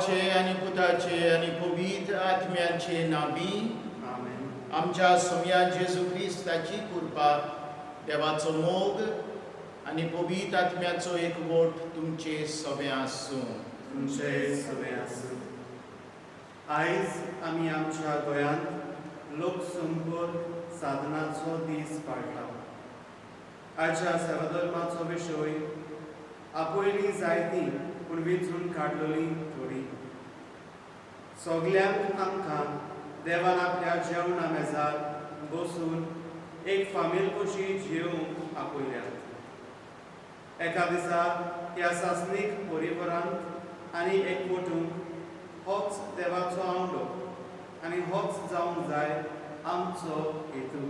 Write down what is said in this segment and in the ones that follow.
बापाचे आनी पुताचे आनी पवित्र आत्म्याचे नांवी. आमेन. आमच्या सोम्या जेजू क्रिस्ताची कृपा, देवाचो मोग आनी पवित्र आत्म्याचो एकवट तुमचे सगळें आसूं. तुमचे सगळे आसूं. आयज आमी आमच्या गोंयांत लोकसंपर्क साधनाचो दीस पाळटा. आयच्या सेवाधर्माचो विशय आपयली जायती पूण वेंचून काडलेली थोडी. सगल्यांक आमकां देवान आपल्या जेवणा मेजार बसून एक फामील कशी जेवंक आपयल्यात. एका दिसा ह्या सासणीक परिवारांत आनी एकवटूंक होच देवाचो आवडो आनी होच जावंक जाय आमचो हेतू.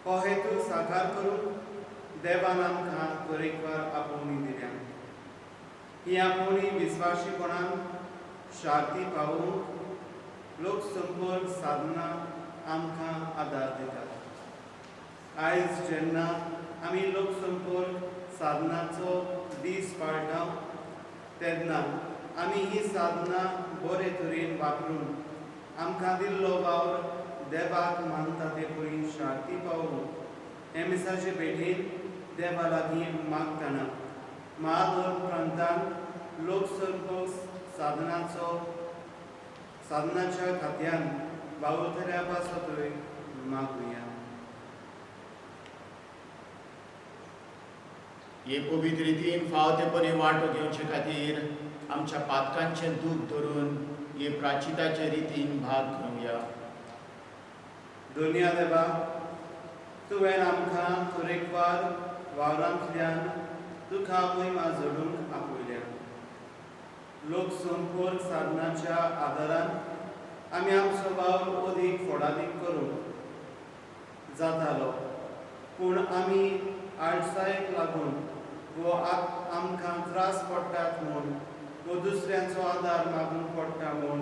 हो हेतू साकार करूंक देवान आमकां तरेकवार आपोवणी दिल्या. ही आपोवणी विस्वाशीपणान शांती पावोवंक लोकसंपर्क साधनां आमकां आदार दितात. आयज जेन्ना आमी लोकसंपर्क साधनाचो दीस पाळटा तेन्ना आमी ही साधनां बरे तरेन वापरून आमकां दिल्लो वावर देवाक मानता ते परी शांती पावोवंक हे मिसाचे भेटेन देवा लागीं मागतना महाधर्म प्रांतान लोकसंपर्क साधनाचो साधनाच्या खात्यान वावुरतल्या पासतूय मागुया. हे पवित्र रितीन फाव ते परी वांटो घेवचे खातीर आमच्या पातकांचें दूख धरून हे प्राचिताचे रितीन भाग घेवया. दुनिया देवा, तुवें आमकां तरेकवार वावरांतल्यान तुका मोहिमा जोडूंक आपयल्या. लोकसंपर्क साधनाच्या आदारान आमी आमचो वावर अदीक फोडादीक करूंक जातालो, पूण आमी आळसायेक लागून वो आमकां त्रास पडटात म्हूण वो दुसऱ्यांचो आदार मागूंक पडटा म्हूण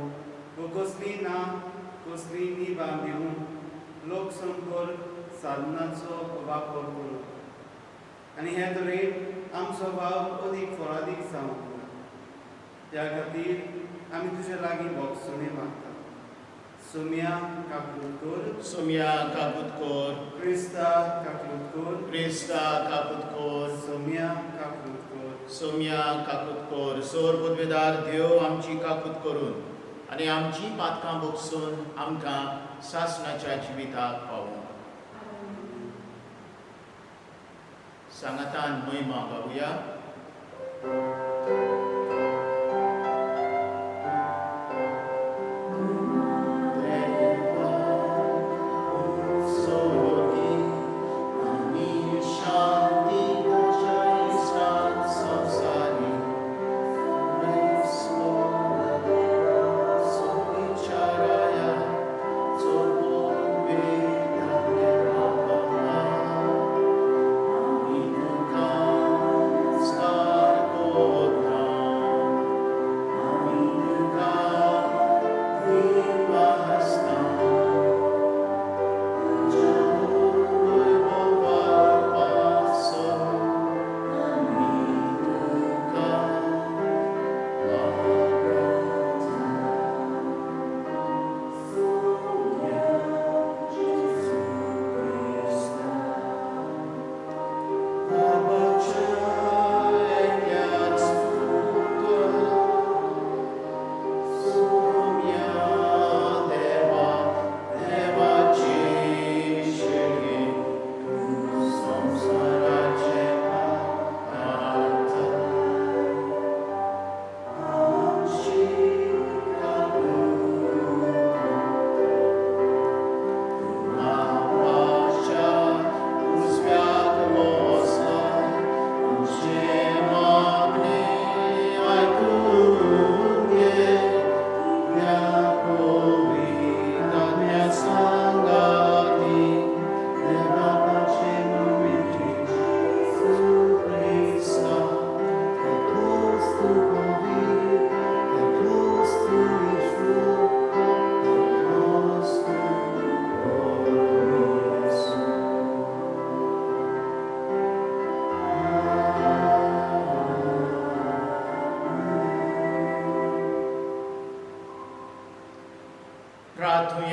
वो कसली ना कसली निबां दिवन लोकसंपर्क साधनाचो वापर करूं आनी हे तरेन आमचो वावर अदीक फळादीक जावंक ना. त्या खातीर आमी तुजे लागीं भोगसुणी मागता. सोम्या काकूत कर. सोम्या काकूत कर. क्रिस्ता काकूत कर. क्रिस्ता काकूत कर. सोम्या काकूत कर. सोम्या काकूत कर. सोर पदवेदार देव आमची काकूत करून आनी आमची पातकां भोगसून आमकां सासणाच्या जिविताक पावूं. सांगातान महिमा गावया.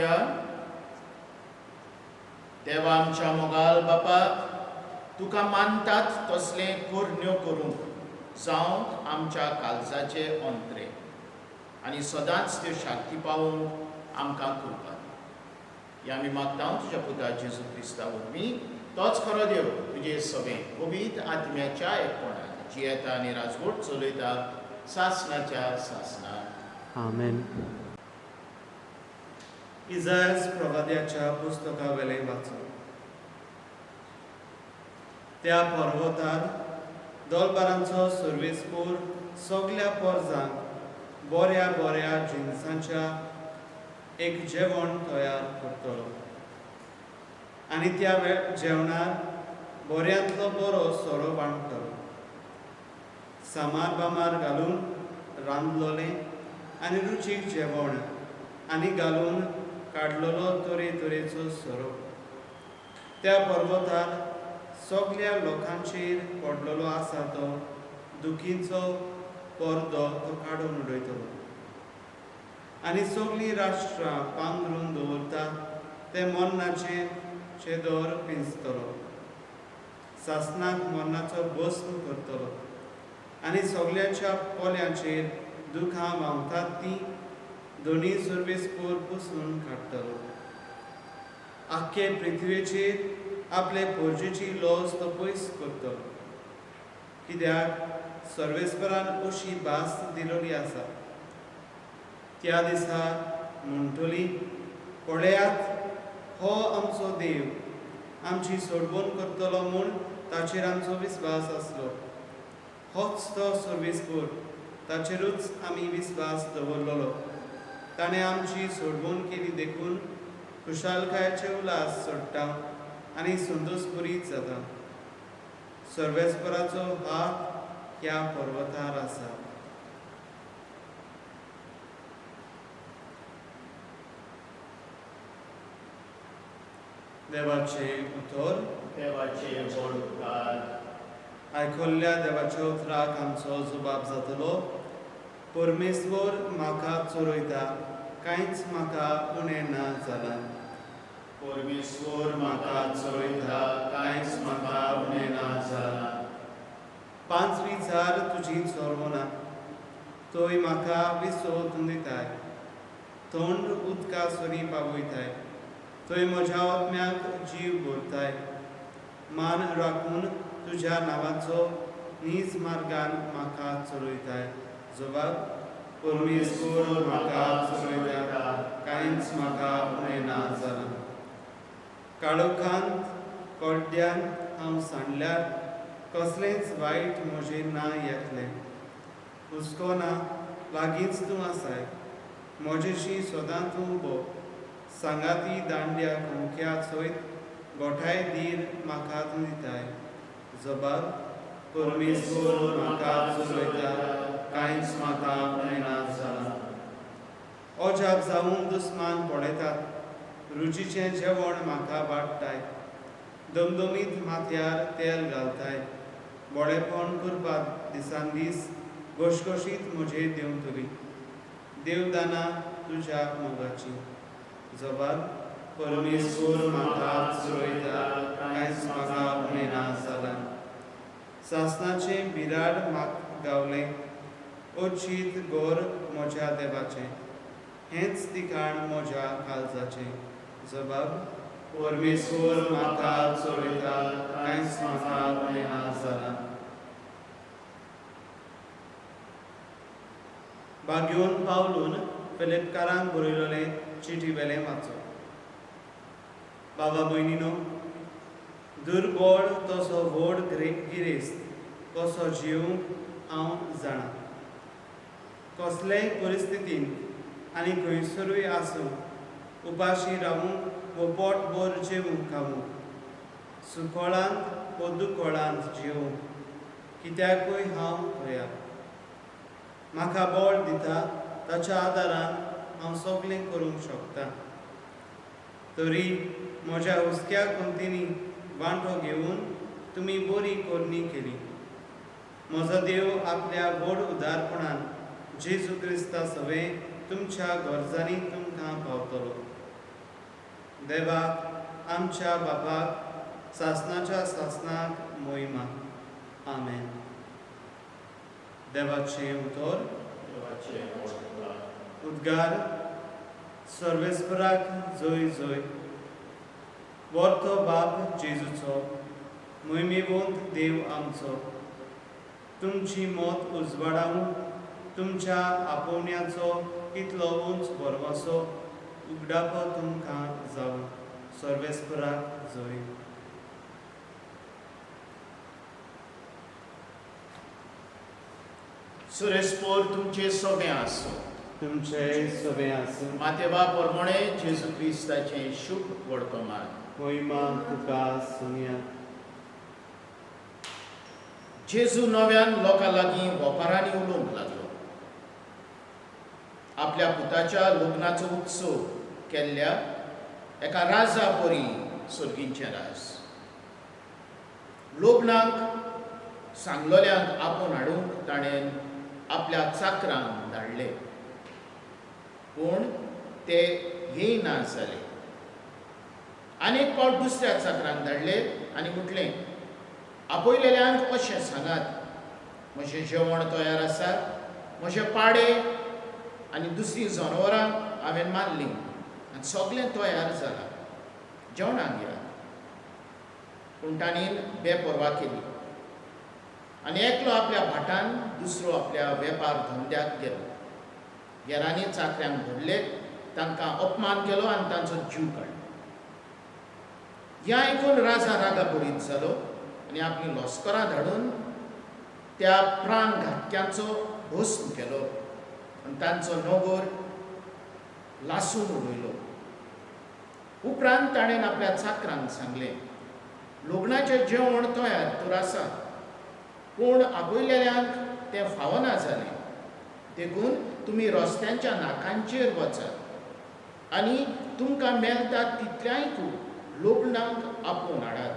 मागुया. देवा आमच्या मोगाल बापा, तुका मानतात तसलें करण्यो करूंक जावंक आमच्या काळजाचे अंत्रे आनी सदांच त्यो शांती पावोवंक आमकां कृपा दी. आमी मागता तुज्या पुता जेजू क्रिस्ता वरवीं, तोच खरो देव, तुजे सगळें पवित्र आत्म्याच्या एकपणान जियेता आनी राजवट चलयता सासनाच्या सासनाक. आमेन. इजायस प्रवाद्याच्या पुस्तकावेलें वाचून. त्या पर्वतार दोलबारांचो सर्वेस्पोर सगल्या पोरजांक बऱ्या बऱ्या जिनसांच्या एक जेवण तयार करतलो आनी त्या जेवणार बऱ्यांतलो बरो सोरो बांदतलो. सामार बामार घालून रांदलोलें आनी रुचीक जेवण आनी घालून काडलेलो तरेतरेचो सोरो. त्या पर्वतार सगल्या लोकांचेर पडलेलो आसा तो दुखीचो पर्दो तो काडून उडयतलो आनी सगलीं राष्ट्रां पांगरून दवरता ते मरणाचे चेदोर पिंजतलो. सासनाक मरणाचो भस्म करतलो आनी सगल्यांच्या पोल्यांचेर दुखां व्हांवतात ती दोनी सर्वेस्पोर पुसून काडटलो. आख्खे पृथ्वेचेर आपले पोरजेची लॉज तो पयस करतलो, कित्याक सर्वेस्परान अशी भास दिलोली आसा. त्या दिसा म्हणटली, पळयात हो आमचो देव, आमची सोडवण करतलो म्हूण ताचेर आमचो विस्वास आसलो. होच तो सर्वेस्पोर, ताचेरूच आमी विस्वास दवरलेलो. ताणें आमची सोडवण केली देखून खुशालकायेचे उल्हास सोडटा आनी संतोशपुरीत जाता. सर्वेस्पराचो हात ह्या पर्वतार आसा. देवाचें उतर. देवाचे व्हड उपकार. आयकल्ल्या देवाच्या उतराक आमचो जबाब जातलो. परमेश्वर म्हाका चोरयता, कांयच म्हाका उणें ना जालां. परमेश्वर म्हाका चोरयता, कांयच म्हाका उणें ना जालां. पांचवी झार तुजी चोरवना, तोय म्हाका विसव तूं दिताय. थंड उदका सरीं पावयताय, थंय म्हज्या आत्म्याक जीव भरताय. मान राखून तुज्या नांवाचो नीज मार्गान म्हाका चलयताय. जबाब, परमेश्वर म्हाका चलयता, कांयच म्हाका उणें ना जालां. काळोखांत कोड्ड्यान हांव सांडल्यार कसलेंच वायट म्हजेर ना येतलें. हुस्को ना, लागींच तूं आसाय. म्हजेशी सदां तूं उबो. सांगाती दांड्या खोंख्या सयत गोठाय धीर म्हाका तूं दिताय. जबाब, परमेश्वर म्हाका चलयता, कांयच म्हाका उणें ना जालां. अजाप जावन दुस्मान पळयतात, रुचीचें जेवण म्हाका वाडटाय. दमदमीत माथ्यार तेल घालताय. बरेपण करपाक दिसान दीस घोशघोशीत म्हजेर देंवतली देवदाना तुज्या मोगाची. जबाब, परमेश्वर म्हाका चलयता, कांयच म्हाका उणें ना जालां. सासनाचें बिराड म्हाका गावलें, अचीत गोर म्हज्या देवाचें, हेंच ठिकाण म्हज्या काळजाचें. जबाब, परमेश्वर म्हाका चलयता, कांयच म्हाका उणें ना जालां. बाग्योन पावलून फिलिपकारांक बरयलेले चिटी वेलें वाचो. बाबा भयणीनो, दुर्बळ तसो व्हड गिरेस्त कसो जिवंक हांव जाणा. कसलेय परिस्थितींत आनी खंयसरूय आसूं, उपाशी रावूंक वो पोटभर जेवूंक खावूंक, सुकोळांत वो दुकोळांत जेवूंक, कित्याकूय हांव तयार. म्हाका बळ दिता ताच्या आदारान हांव सगळें करूंक शकता. तरी म्हज्या हुस्क्या कोंतींनी वांटो घेवन तुमी बरी करणी केली. म्हजो देव आपल्या व्हड उदारपणान जेजू क्रिस्ता सवें तुमच्या गरजांनी तुमकां पावतलो. देवाक आमच्या बापाक सासनाच्या सासनाक मोहिमा. आमेन. देवाचें उतर. देवाचें व्हडपण. उद्गार सर्वेस्पराक जय जय. वर्तो बाप जेजूचो, मोहिमेवंत देव आमचो, तुमची मत उजवाडावंक तुमच्या आपोवण्याचो कितलो उंच भरवंसो उगडापो तुमकां जावं. सर्वेस्पराक जय. सुरेस्पोर तुमचे सगळें आसूं. तुमचे सगळें आसूं. मातेवा परमणे जेजू क्रिस्ताचें शुभ वर्तमान. मोहिमा तुका सोनिया. जेजू नव्यान लोकां लागीं वोपारांनी उलोवंक लागलो. आपल्या पुताच्या लग्नाचो उत्सव केल्ल्या एका राजा परी सर्गींचें राज लग्नाक सांगलोल्यांक आपोवन हाडूंक ताणें आपल्या चाकरांक धाडले, पूण ते येयना जाले. आनी एक फावट दुसऱ्या चाकरांक धाडले आनी म्हटलें, आपयलेल्यांक अशें सांगात, म्हजें जेवण तयार आसा, म्हजे पाडे आनी दुसरीं जनावरां हांवें मारलीं आनी सगळें तयार जालां, जेवणाक येयात. पूण तांणी बेपर्वा केली आनी एकलो आपल्या भाटान, दुसरो आपल्या वेपार धंद्याक गेलो. हेरांनी चाकऱ्यांक धरले, तांकां अपमान केलो आनी तांचो जीव काडलो. हें आयकून राजा रागा बरीत जालो आनी आपलीं लश्करां धाडून त्या प्राण घातक्यांचो भस्म केलो आनी तांचो नगर लासून उडयलो. उपरांत ताणें आपल्या चाकरांक सांगलें, लग्नाचें जेवण तयार तर आसा, पूण आपयलेल्यांक तें फावना जालें, देखून तुमी रस्त्यांच्या नाकांचेर वचात आनी तुमकां मेळटा तितल्यांकूय लग्नाक आपोवन हाडात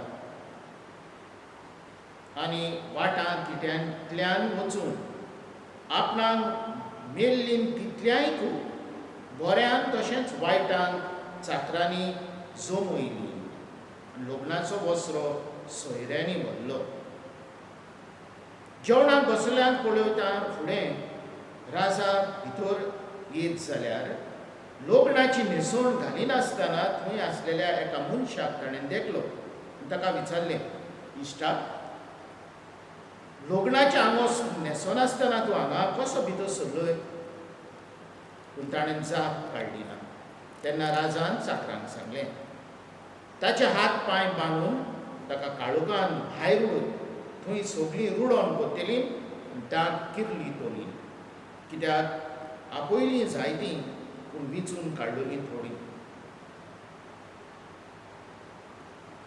आनी वाटां तिट्यांतल्यान वचून आपणाक मेल्लीं तितल्यांकूय बऱ्यान तशेंच वायटान चाकरांनी जमयली. लग्नाचो वसरो सोयऱ्यांनी भरलो. जेवणाक बसल्यांक पळयता फुडें राजा भितर येत जाल्यार लग्नाची न्हेसवण घालिनासतना थंय आसलेल्या एका मनशाक ताणें देखलो आनी ताका विचारलें, इश्टा, लग्नाचें आंगो न्हेसनासतना तूं हांगा कसो भितर सरलोय? पूण ताणें जाप काडली ना. तेन्ना राजान चाकरांक सांगलें, ताचे हात पांय बांदून ताका काळोखान भायर उडय, थंय सगळीं रुडोन पडटलीं, दांत किरली तोली, कित्याक आपयलीं जायतीं पूण विंचून काडलोलीं थोडीं.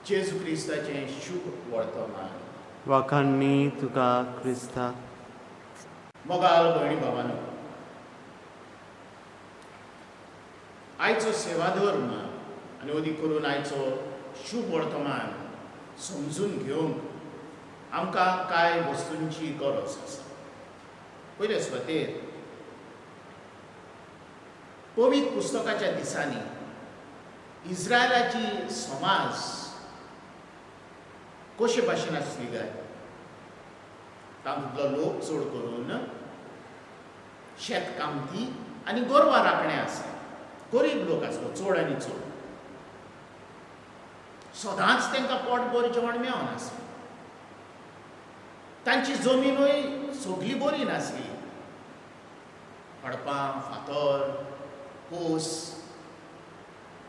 जेजू क्रिस्ताचें शुभ वर्तमान. वाखाणणी तुका क्रिस्ता. मोगाल भयणी भावानो, आयचो सेवाधर्म आनी अदीक करून आयचो शुभ वर्तमान समजून घेवंक आमकां कांय वस्तूंची गरज आसा. पयले सुवातेर पवित्र पुस्तकाच्या दिसांनी इस्रायलाची समाज कशे भाशेन आसली काय? तातूंतलो लोक चड करून शेतकामती आनी गोरवां राखणे आसा. गरीब लोक आसलो चड आनी चड, सदांच तांकां पोटभर जेवण मेळनासलें. तांची जमिनूय सगली बरी नासली, खडपां, फातर, कोस.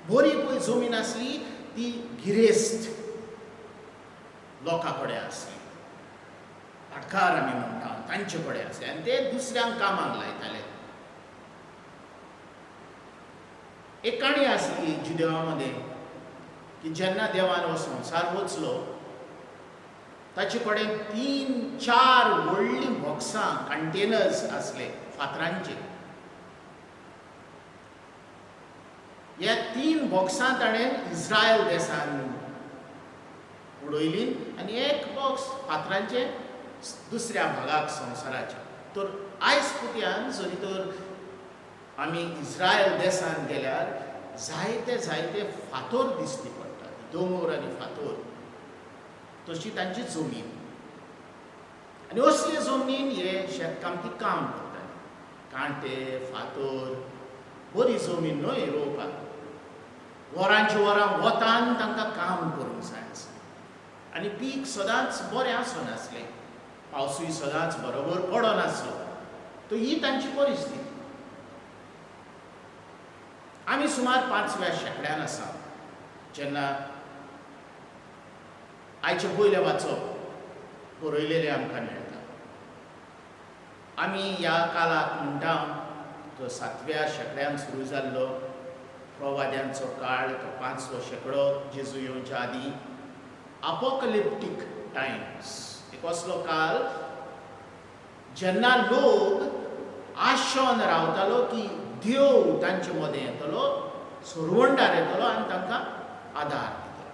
बरी पळय जमीन आसली ती गिरेस्त लोकां कडेन आसली, भाटकार आमी म्हणटा तांचे कडेन आसले आनी ते दुसऱ्यांक कामाक लायताले. एक काणी आसली जुदेवा मदें की जेन्ना देवान हो संवसार वचलो ताचे कडेन 3-4 व्हडलीं बॉक्सां, कंटेनर्स आसले फातरांचे. ह्या 3 बॉक्सां ताणें इस्रायल देसान उडयलीं आनी एक बॉक्स फातरांचें दुसऱ्या भागाक संवसाराच्या. तर आयज पुत्यान जरी तर आमी इस्रायल देसान गेल्यार जायते जायते फातोर दिश्टी पडटात, दोंगर आनी फातोर, तशी तांची जमीन. आनी असले जमनीन हे शेतकामती काम करताले. कांटे फातोर, बरी जमीन न्हय रोवपाक. वरांची वरां वतान तांकां काम करूंक जाय आसलें आनी पीक सदांच बरें आसनासलें, पावसूय सदांच बरोबर पडनासलो. तर ही तांची परिस्थिती. आमी सुमार 5व्या शेंकड्यान आसा जेन्ना आयचें पयलें वाचप बरयलेलें आमकां मेळटा. आमी ह्या काळाक म्हणटा तो 7व्या शेंकड्यान सुरू जाल्लो प्रवाद्यांचो काळ, तो 5वो शेंकडो जेजू येवच्या आदीं, अपोकलिप्टीक टायम्स, एक असलो काळ जेन्ना लोक आशेन रावतालो की देव तांचे मदें येतलो, सरवंडार येतलो आनी तांकां आदार दितलो.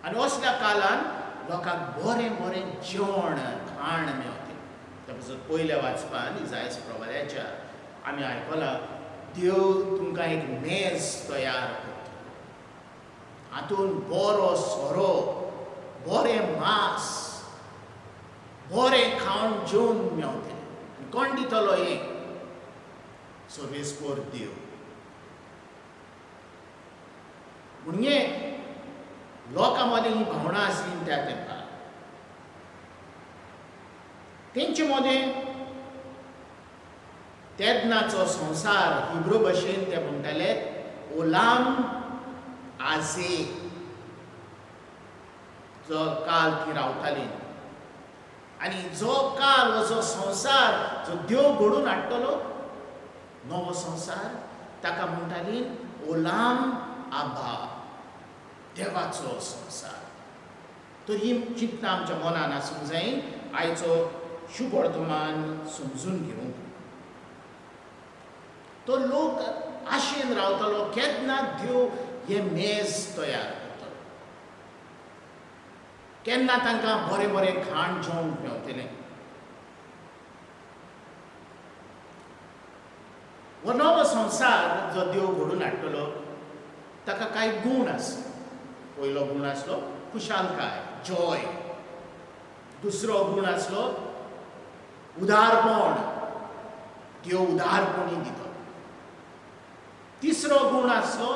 आनी असल्या काळान लोकांक बरें बरें जेवण खाण मेवतें. त्या पासत पयल्या वाचपान इजायस प्रवाद्याच्या आमी आयकलां, देव तुमकां एक मेज तयार करतलो, हातून बरो सोरो, बरें मांस, बरें खाण जेवन मेवतलें. आनी कोण दितलो हें? सर्वेस्पोर देव. म्हणजे लोकां मदें ही भावनां आसली त्या तेंपार. तेंचे मदें तेदनाचो संवसार हिब्रू भाशेन ते म्हणटाले ओलाम आजे, जो काल ती रावताली. आनी जो काल हो जो संवसार जो देव घडोवन हाडटलो नवो संवसार, ताका म्हणटाली ओलाम आबा, देवाचो संवसार. तर ही चिंतना आमच्या मनान आसूंक जाय आयचो शुभ वर्तमान समजून घेवंक. तो लोक आशेन रावतलो केन्ना देव हें मेज तयार करतलो, केन्ना तांकां बरें बरें खाण जेवंक मेवतलें. हो नवो संवसार जो देव घडोवन हाडटलो ताका कांय गूण आसा. पयलो गूण आसलो खुशालकाय, जॉय. दुसरो गूण आसलो उदारपण, देव उदारपणी दिता. तिसरो गूण आसलो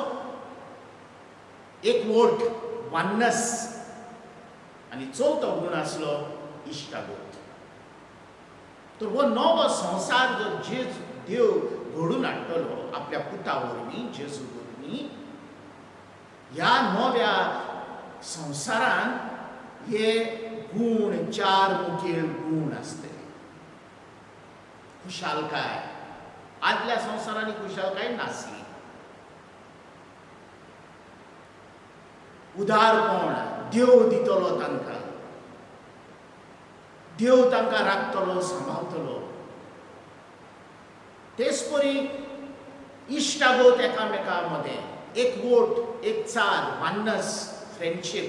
एकवट, वननेस. आनी चवथो गूण आसलो इश्टागत. तर हो नवो संवसार जो जेजू देव घडोवन हाडटलो आपल्या पुता वरवीं, जेजू वरवीं, ह्या नव्या संवसारान हे गूण, 4 मुखेल गूण आसतले. खुशालकाय, आदल्या संवसारांनी खुशालकाय नासली. उदारपण, देव दितलो तांकां, देव तांकां राखतलो, सांबाळतलो. तेच परी इश्टागत एकामेका मदें, एकवट, एकचार, वननेस, फ्रेंडशीप.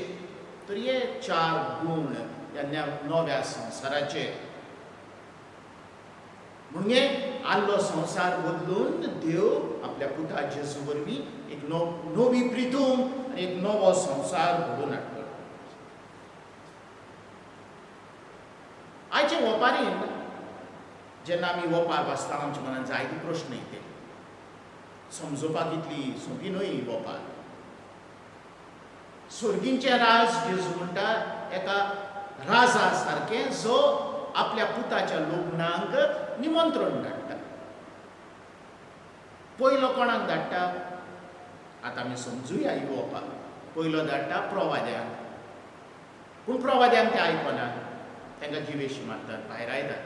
तर हे 4 गूण ह्या नव्या संवसाराचे. म्हणजे आदलो संवसार बदलून देव आपल्या पुता जेजू वरवीं एक नवी प्रितूम आनी एक नवो संवसार घडोवन हाडटलो. आयचे वपारीन जेन्ना आमी वपार वाचता आमच्या मनान जायते प्रश्न येतले, समजुपाक इतली सोंपी न्हय ही वपार. स्वर्गींचें राज जेजू म्हणटा एका राजा सारकें जो आपल्या पुताच्या लग्नाक निमंत्रण धाडटा. पयलो कोणाक धाडटा? आतां आमी समजुया ही वपार. पयलो धाडटा प्रवाद्यांक, पूण प्रवाद्यांक ते आयकनात, तांकां जिवेशी मारतात, भायर आयतात.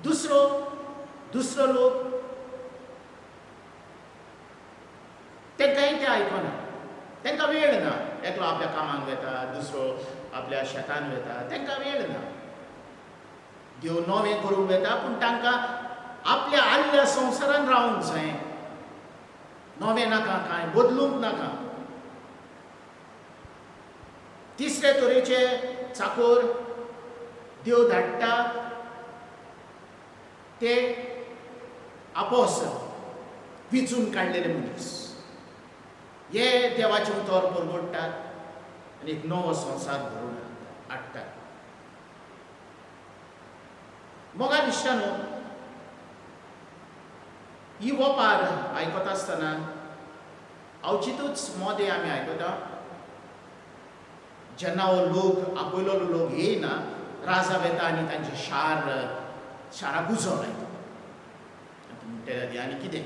दुसरो लोक तांकांय ते आयकना, तांकां वेळ ना. एकलो आपल्या कामाक वेता, दुसरो आपल्या शेतान वेता, तांकां वेळ ना. देव नवें करूंक वेता, पूण तांकां आपल्या आदल्या संवसारान रावंक जाय, नवें नाका, कांय बदलूंक नाका. तिसरे तरेचे चाकोर देव धाडटा ते आपोस, विचून काडलेले मनीस हे देवाचें उतर परगडटात आनी एक नवो संवसार घडोवन हाडटात. मोगाळ इश्टानो, ही ओपार आयकता आसतना अवचितूच मोदें आमी आयकता, जेन्ना हो लोक आपयलेलो लोक येयना, राजा वेता आनी तांचे शाराक उजो लायता. म्हणटा आनी कितें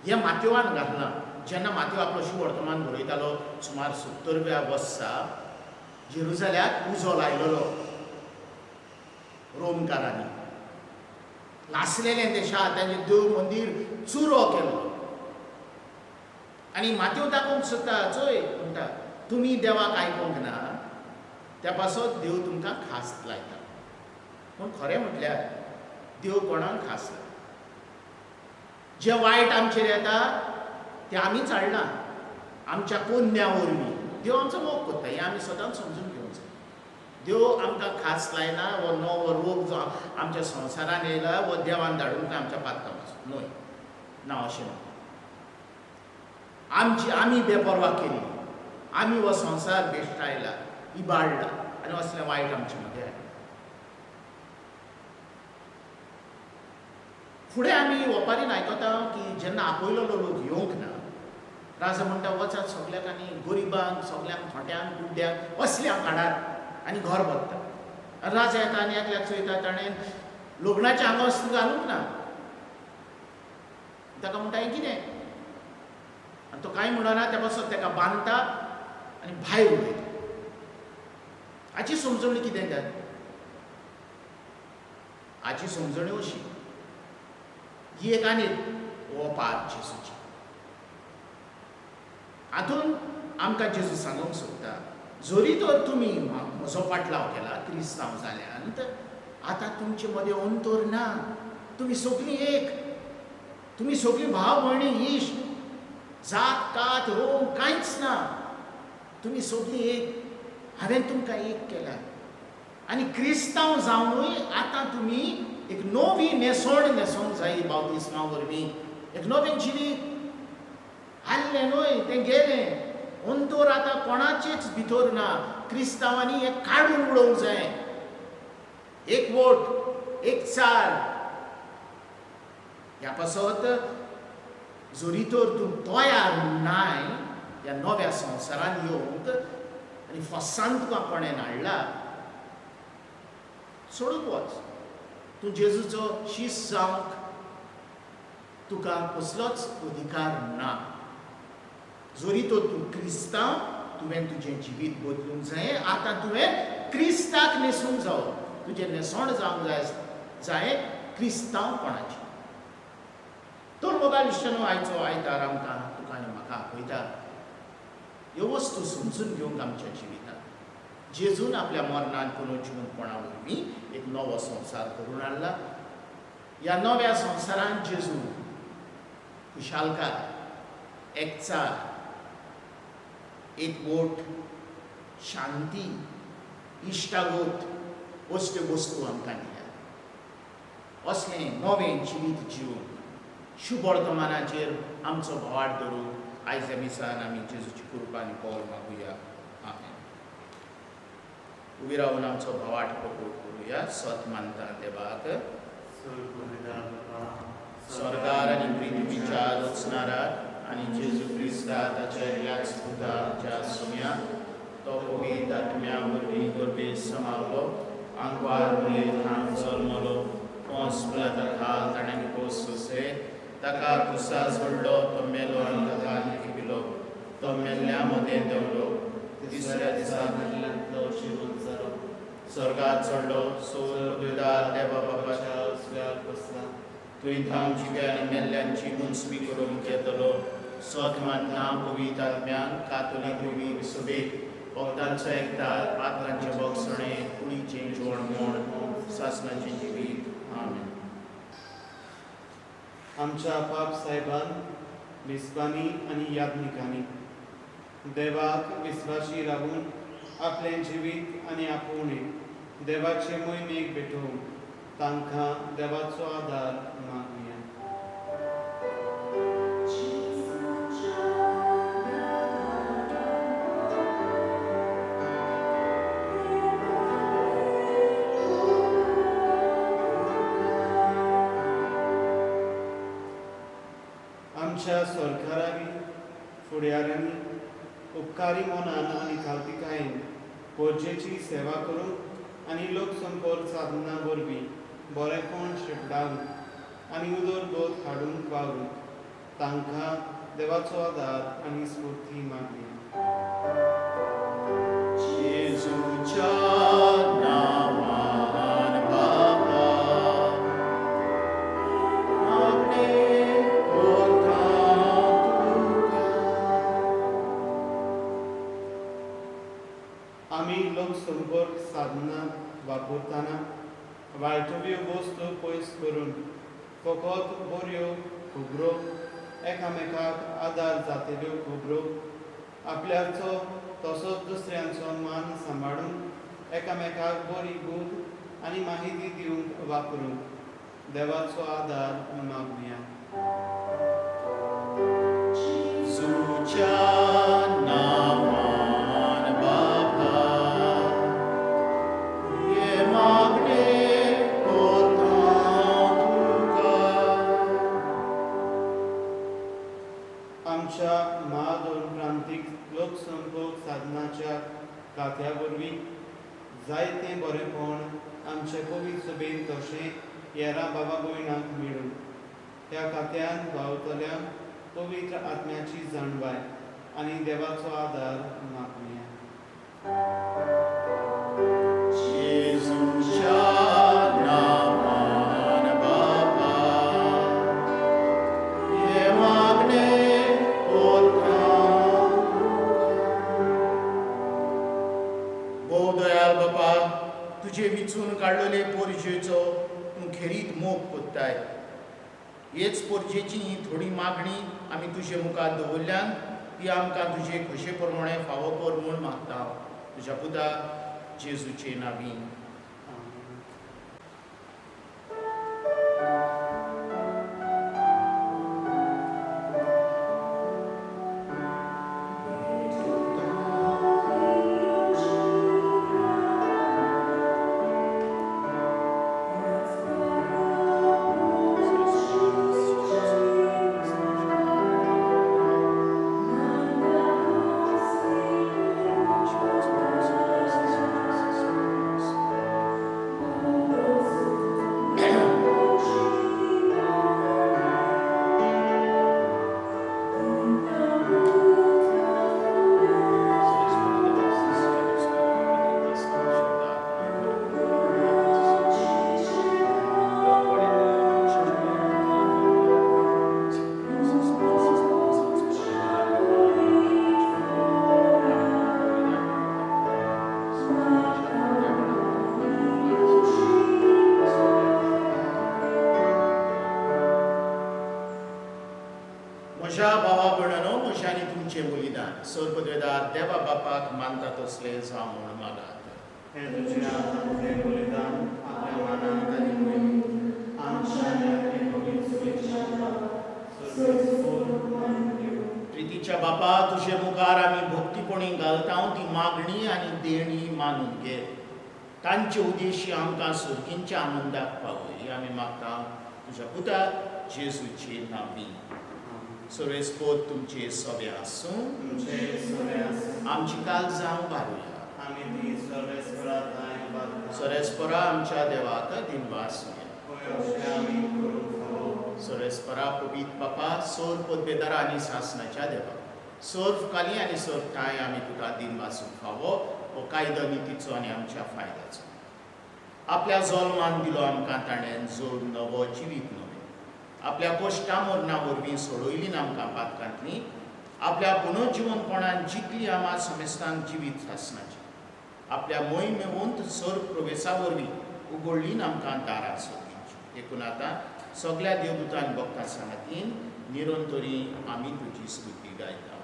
हें माथ्योवान घातलां. जेन्ना माथ्यो आपलो शुवर्तमान बरयतालो सुमार 70व्या वर्सा जेरुजाल्याक उजो लायलेलो रोमकारांनी, लासलेलें तें शार, तांचें देव मंदीर चुरो केलो. आनी माथ्यो दाखोवंक सोदता, चोय म्हणटा तुमी देवाक आयकोंक ना, त्या पासत देव तुमकां खास लायता. पूण खरें म्हटल्यार देव कोणाक खास लायता? जें वायट आमचेर येता तें आमीच हाडलां आमच्या कोन्या वरवीं. देव आमचो मोग करता हें आमी सदांच समजून घेवंक जाय. देव आमकां खास लायना. हो नवो रोग जो आमच्या संवसारान येयला हो देवान धाडूंक ना आमच्या पातकां पासून न्हय ना, अशें ना. आमची आमी बेपर्वा केली, आमी हो संवसार बेश्टायला, इबाडला आनी असलें वायट आमचे मदें आयलां. फुडें आमी ओपारीन आयकता की जेन्ना आपयलेलो लोक येवंक ना, राजा म्हणटा वचात सगल्यांक आनी गरिबांक सगल्यांक थोट्यांक कुड्ड्यांक असल्यांक हाडात आनी घर भरता. राजा येता आनी एकल्याक चोयता ताणें लग्नाचें आंगवस्त्र घालूंक ना. ताका म्हणटा हें कितें? आनी तो कांय म्हणना, त्या पासत ताका बांदता आनी भायर उडयता. हाची समजणी कितें तर? हाची समजणी अशी, ही एक आनी ओपार जेजूची. हातूंत आमकां जेजू सांगूंक सोदता, जरी तर तुमी म्हजो पाटलाव केला क्रिस्तांव जाल्यान, आतां तुमचे मदें अंतर ना, तुमी सगळीं एक, तुमी सगळीं भाव भयणी इश्ट, जात कात रोम कांयच ना, तुमी सगळीं एक. हांवें तुमकां एक केला आनी क्रिस्तांव जावनूय आतां तुमी एक नवी न्हेसवण न्हेसोंक जाय. बावतिस्मा वरवीं एक नवें जिवीत आयलें न्हय, तें गेलें. अंतर आतां कोणाचेच भितर ना. क्रिस्तांवांनी हें काडून उडोवंक जाय. एक वोट, एक चार. ह्या पासत जरी तर तूं तयार नाय ह्या नव्या संवसारान येवंक आनी फोर्सान तुका कोणें हाडला, सोडून वच. तूं जेजूचो शीस जावंक तुका कसलोच अधिकार ना. जरी तर तूं क्रिस्तांव, तुवें तुजें जिवीत बदलूंक जाय. आतां तुवें क्रिस्ताक न्हेसूंक जावो, तुजें न्हेसण जावंक जाय जाय क्रिस्तांवपणाचें. तर मोगाळ इश्टानो, आयचो आयतार आमकां तुका आनी म्हाका आपयता ह्यो वस्तू समजून घेवंक आमच्या जिवितांत. जेजून आपल्या मरणान पुनर्जिवंतपणा वरवीं एक नवो संवसार करून हाडला. ह्या नव्या संवसारांत जेजू खुशालकाय, एकचार, एकवट, शांती, इश्टागत असल्यो वस्तू आमकां दिल्या. असलें नवें जिवीत जिवन शुभवर्तमानाचेर आमचो भवाट धरून आयज ह्या मिसान आमी जेजूची कृपा आनी कौल मागुया. आमेन. उबी रावन आमचो भवाट प्रकट करुया. सत मानता देवाक, स्वर्गार आनी पृथ्वीच्या रचणाराक आनी जेजू क्रिस्ता ताच्या एकल्याच पुताच्या सोम्या, तो पवित्र आत्म्या वरवीं गर्भेत समावलो, आंकवार मरिये थावन जल्मलो, पोंस पिलाता खाल ताणें खोस सोंसले, ताका कुसा सोडलो, तो मेलो आनी ताका लिपिलो, तो मेल्ल्या मदें देंवलो, तिसऱ्या दिसा जिवंत जालो, स्वर्गात चडलो, सोर देवा बापाच्या उजव्याक बसला, थंय थावन जिव्या आनी मेल्ल्यांची मुन्सबी करूंक येतलो. सत मानता पवित्र आत्म्यान, कातोलीक रोमी सभेक, भक्तांचो एकचार, पातकांचें भोगसणें, कुडीचें जेवण म्हण सासणाचें जिवीत. आमेन. आमच्या पाप साहेबान, बिस्पांनी आनी याज्ञिकांनी देवाक विस्वाशी रावून आपलें जिवीत आनी आपोवणें देवाचे मोहिमेक भेटोवंक तांकां देवाचो आदार मागुया. आमच्या सरकारांनी फुडाऱ्यांनी उपकारी मनान आनी खालतिकायेन गरजेची सेवा करूंक आनी लोकसंपर्क साधना वरवीं बरेपण शिंपडावंक आनी उदरगत हाडूंक वावरूंक तांकां देवाचो आदार आनी स्फूर्ती मागली. जेजूच्या नांवान बापा मागणें करता तुका. आमी लोकसंपर्क साधनां वापरतना वायटव्यो वस्तू पयस करून फकत बऱ्यो खबरो, एकामेकाक आदार जातेल्यो खबरो, आपल्याचो तसोच दुसऱ्यांचो मान सांबाळून एकामेकाक बरी बूद आनी माहिती दिवंक वापरूंक देवाचो आदार मागुया. जेजूच्या नांवान बापा हें मागणें करता तुका. आमच्या म्हादोन प्रांतीक लोकसंपर्क साधनाच्या खात्या वरवीं जायतें बरेपण आमचे पवित्र सभेन तशें हेरां बाबा भयणांक मेळूं. ह्या खात्यान वावतल्या पवित्र आत्म्याची जाणवाय आनी देवाचो आदार मागुया. जेजूच्या नांवान बापा हें मागणें करता तुका. भोव दयाळ बापा, तुजे विचून काडलेले पोरजेचो तूं खेरीत मोग कोत्ताय. हेच पोरजेची ही थोडी मागणी आमी तुजे मुखार दवरल्यान ती आमकां तुजे खोशे प्रमाणे फावो कर म्हूण मागता, तुज्या पुता जेजूचे नांवी. आमेन. म्हज्या भावा भयणांनो, म्हज्या आनी तुमचें बलिदान सर्वपदवेदार देवा बापाक मानता तसलें जावं म्हूण मागात. हें तुज्या हातांतलें बलिदान आपल्या मानाक आनी मोहिमेक आमच्या आनी आपले पवित्र सभेच्या सर्वेस्पोर मानून घेवं. प्रितीच्या बापा, तुजे मुखार आमी भक्तीपणी घालता ती मागणी आनी देणी मानून घे. तांचे उद्देशी आमकां सुर्गींच्या आनंदाक पावय, आमी मागता तुज्या पुता जेजूचे नांवी. आमेन. सर्वेस्पोर तुमचे सगळे आसूं. तुमचे सगळे आसूं. आमची काळजां उबारुया. आमी ती सर्वेस्परा थांय उबारता. सर्वेस्परा आमच्या देवाक दिनवास. होय, अशें आमी करूंक फावो. सर्वेस्परा पवित्र बापा, सोर पदवेदारा आनी सासणाच्या देवा, सर्व काली आनी सर्व ठांय आमी तुका दिनवासूंक फावो. हो कायदो नितीचो आनी आमच्या फायद्याचो. आपल्या जल्मान दिलो आमकां ताणें जोड नवो जिवीत नवें. आपल्या कश्टा मरणा वरवीं सोडयली ना आमकां पातकांतली. आपल्या पुनर्जिवनपणान जिखली आमा समेस्तांक जिवीत सासणाचें. आपल्या मोहिमेवंत सर्व प्रवेसा वरवीं उगडली ना आमकां दारां सोदींची. देखून आतां सगळ्या देवदूतान भक्तां सांगातीन निरंतरी आमी तुजी स्तुती गायता.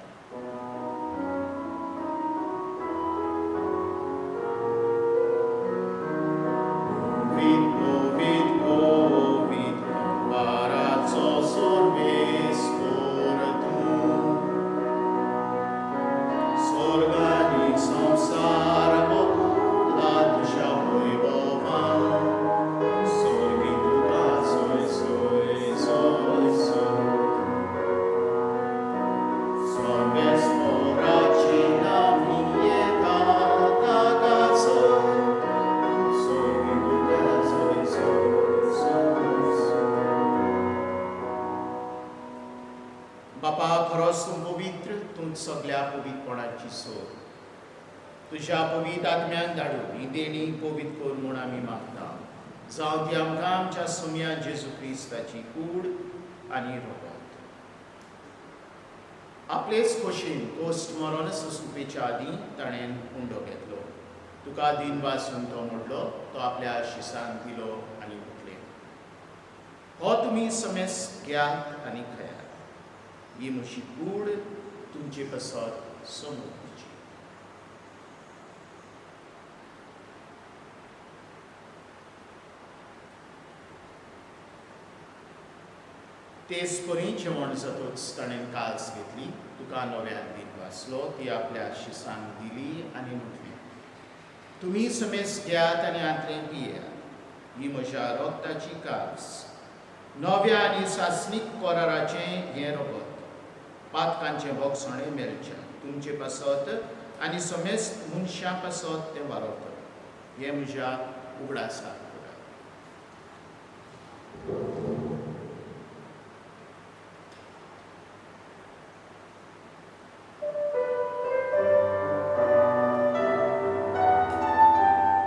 पवित्र पवित्र पवित्र अंबाराचो सर्वेस्पर तूं, स्वर्ग आनी संवसार भोगला तुज्या वैभवान. स्वर्गी तुका सोय सोय सोय सोय. बापा, खरोच तूं पवित्र, तूं सगल्या पवित्रपणाची सोद. तुज्या पवित्र आत्म्यान धाडून ही देणी पवित्र कर म्हूण आमी मागता, जावं ती आमकां आमच्या सोम्या जेजू क्रिस्ताची कूड आनी रगत. आपलेच खोशेन कोस्ट मरोन सोंसुपेच्या आदीं ताणें उंडो घेतलो, तुका दिन वासून तो मोडलो, तो आपल्या शिसान दिलो आनी म्हटलें, हो तुमी समेस घेयात आनी खायात, ही म्हजी कूड तुमचे पासत समर्पिची. तेच परी जेवण जातच ताणें काल्स घेतली, तुका नव्यान दिन वाचलो, ती आपल्या शिसान दिली आनी म्हटलें, तुमी समेस घेयात आनी आंतलें पियात, ही म्हज्या रगताची काल्स, नव्या आनी सासणीक कराराचें हें रगत, पातकांचें भोगसणें मेळचें तुमचे पासत आनी समेस्त मनशां पासत तें वारवतलें, हें म्हज्या उगडासाक करात.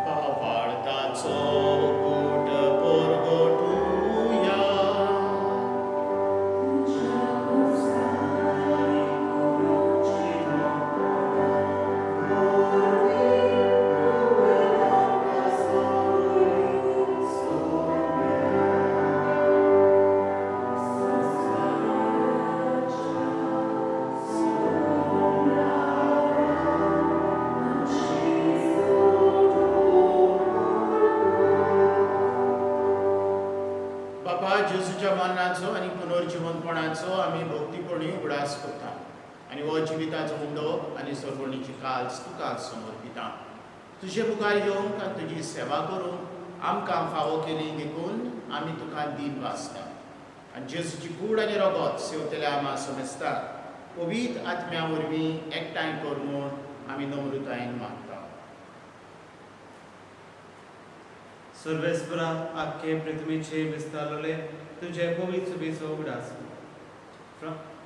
भावार्थाचो कूट परगटुया. बाबा, जेजूच्या मरणाचो आनी पुनर्जिवनपणाचो आमी भक्तीपणी उगडास करता आनी हो जिविताचो उंडो आनी सरवणीची काल्स तुका समर्पिता. तुजे मुखार येवंक आनी तुजी सेवा करूंक आमकां फावो केली देखून आमी तुका दिन वाचता आनी जेजूची कूड आनी रगत सेवतल्या आमा समेस्ता पवित्र आत्म्या वरवीं एकठांय कर म्हूण आमी नम्रतायेन मागता. सर्वेस्परा, आख्खे पृथ्वीचे विस्तारले तुजे पवित्र सुबेचो उगडास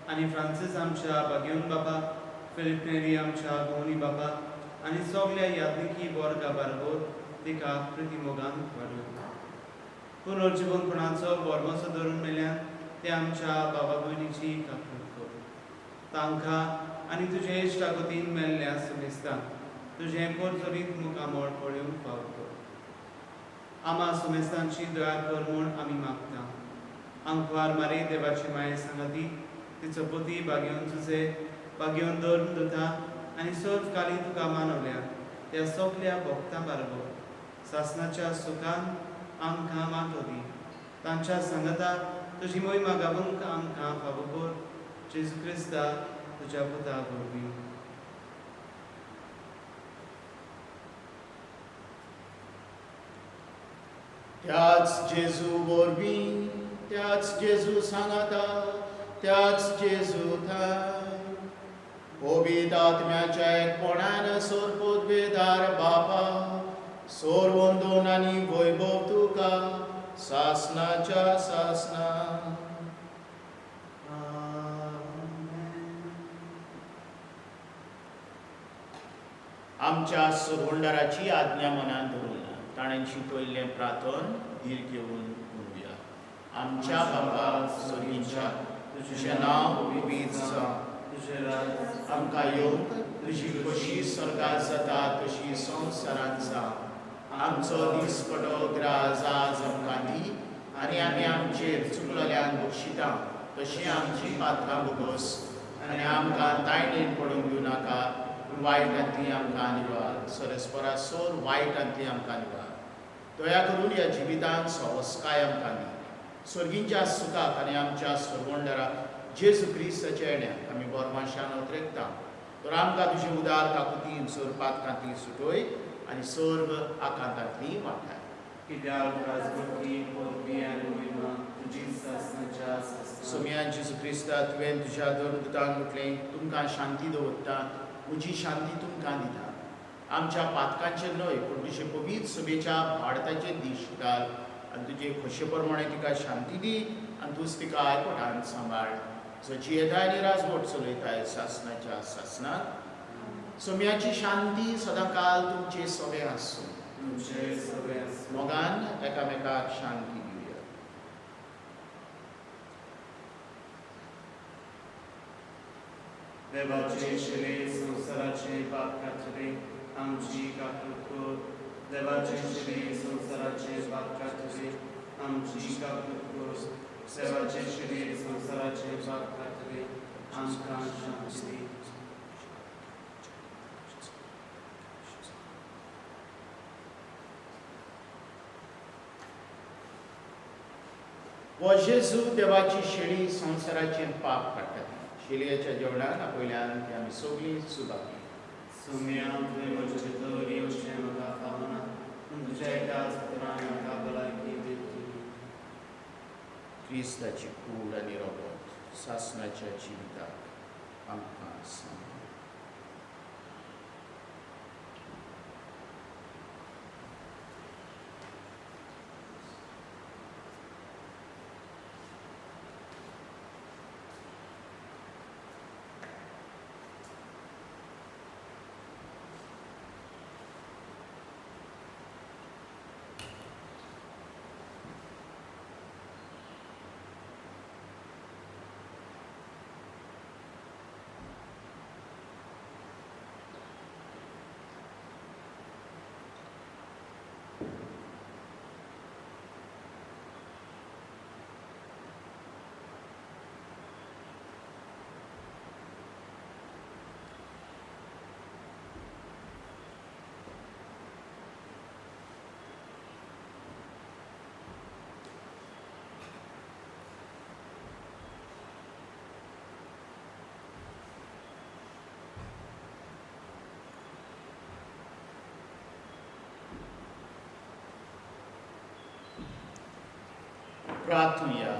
आनी फ्रांसीस आमच्या बागेवन बाबा, फिलीप नेरी आमच्या गोवनी बाबा आनी सगल्या याज्ञिकी वर्गा बारबोर तिका प्रितीमोगान वाडूं. पुनर्जिवनपणाचो बोरमोसो धरून मेल्यान ते आमच्या बाबा भयणीची काकूट कर. तांकां आनी तुजे इश्टागतीन मेल्ल्या सुमेस्ता तुजें पोरजोरीत मुखामळ पळोवंक फावो कर. आमा सुमेस्तांची दया कर म्हूण आमी मागता. आंकवार मारी देवाची माये सांगाती तिचो पती बागेवन तुजे बागेवन धरून दुता आनी सर्व काली तुका मानवल्या त्या सगल्या भक्तां बारबर सासनाच्या सुखान आमकां वांटो दी. तांच्या सांगाता तुजी मोहिमा गावूंक आमकां फावो कर, जेजू क्रिस्ता तुज्या पुता वरवीं. त्याच जेजू वरवीं, त्याच जेजू सांगाता, त्याच जेजू थांय पवित्र आत्म्याच्या एकपणान सोरपोदवेदार बापा, सोरवंदोन आनी वैभव तुका सासनाच्या सासना. आमेन. आमच्या सुरवंडाराची आज्ञा मनान धरून ताणें शिकयल्लें प्रार्थन धीर घेवन म्हणुया. आमच्या बापा सर्गीच्या, तुजें नांव पवित्र जावं, तुजें राज आमकां येवंक, तुजी खोशी स्वर्गात जाता तशी संवसारांत जावं. आमचो दिसपटो ग्रास आज आमकां दी आनी आमी आमचेर चुकलल्यांक बक्षिता तशी आमची पात्रां भोगोस आनी आमकां तायणेन पडूंक दिवं नाका, पूण वायटांतली आमकां निवार. सरस्परा सोर वायटांतली आमकां निवार. दया करून ह्या जिवितांत सवस्काय आमकां दी, सर्गींच्या सुखाक आनी आमच्या सरवंडरा जेजू क्रिस्ताच्या येण्याक आमी बोरमाशान उतरेकता. तर आमकां तुजे उदार काकुतीन सोर पातकांतली सुटय आनी सर्व आकांतांतली वाटाय. कित्याक राजवटी पदवी आनी मोहिमा तुजी सासनाच्या सासना. सोम्या जेजू क्रिस्ता, तुवें तुज्या धर्मदूतांक म्हटलें, तुमकां शांती दवरता, म्हजी शांती तुमकां दिता. आमच्या पातकांचेर न्हय पूण तुजे पवित्र सभेच्या भारताचेर दीश घाल आनी तुजे खोशे प्रमाणे तिका शांती दी आनी तूंच तिका आयकोटान सांबाळ. जो जियेताय आनी राजवट चलयताय सासनाच्या सासनाक. सोम्याची शांती सदांकाल तुमचे सवे आसूं. तुमचे सगळे आसूं. मोगान एकामेकाक शांती दिवया. देवाचे शिरे संवसाराचे पाप कातरे आमची काकूत कर. देवाचे शिरे संवसाराचे पाप कातरे आमची काकूत कर. देवाचे शिरे संवसाराचे पाप कातरे आमकां शांती दी. हो जेजू देवाची शेळी संवसाराचें पाप काडटा. शेळयेच्या जेवणान आपल्यान ती आमी सगळीं सुबाकी. सुम्या तुवें म्हजे भितर येवचें म्हाका फावना, पूण तुज्या एकाच उतरान म्हाका भलायकी मेळटली. क्रिस्ताची कूड आनी रोगत सासनाच्या जिविताक आमकां सांग. प्रार्थुया.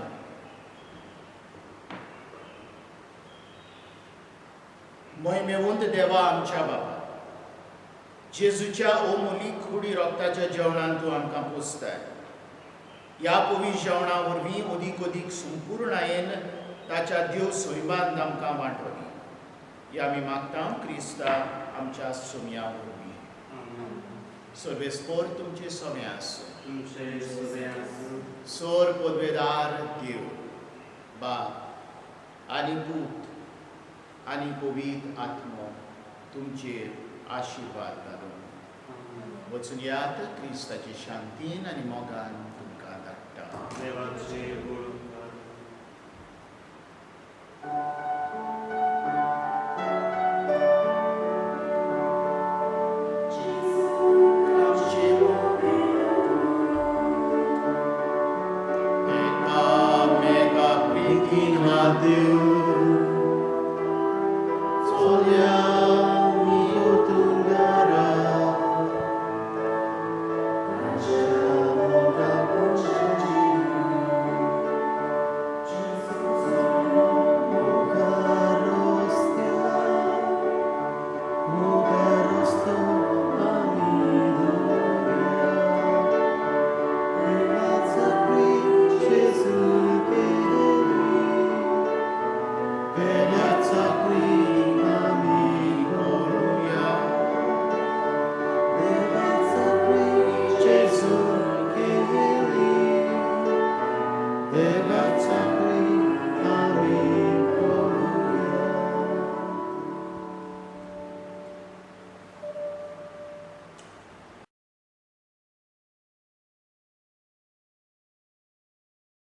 महिमेवंत देवा आमच्या बाबा, जेजूच्या ओमोली कुडी रोगताच्या जेवणान तूं आमकां पोसताय. ह्या पवित्र जेवणा वरवीं अदीक अदीक संपुर्णायेन ताच्या देव सैमान आमकां वांटो दी. हे आमी मागता क्रिस्ता आमच्या सोम्या वरवीं. आमेन. सर्वेस्पोर तुमचे सोमे आसूं. तुमचे सगळे आसूं. सोर पदवेदार देव बाप आनी पूत आनी पवित्र आत्मो तुमचेर आशिर्वाद घालून. आमेन. वचून यात क्रिस्ताची शांतीन आनी मोगान तुमकां धाडटा. देवाचे उपकार. एकामेका प्रितीन हात दिवन.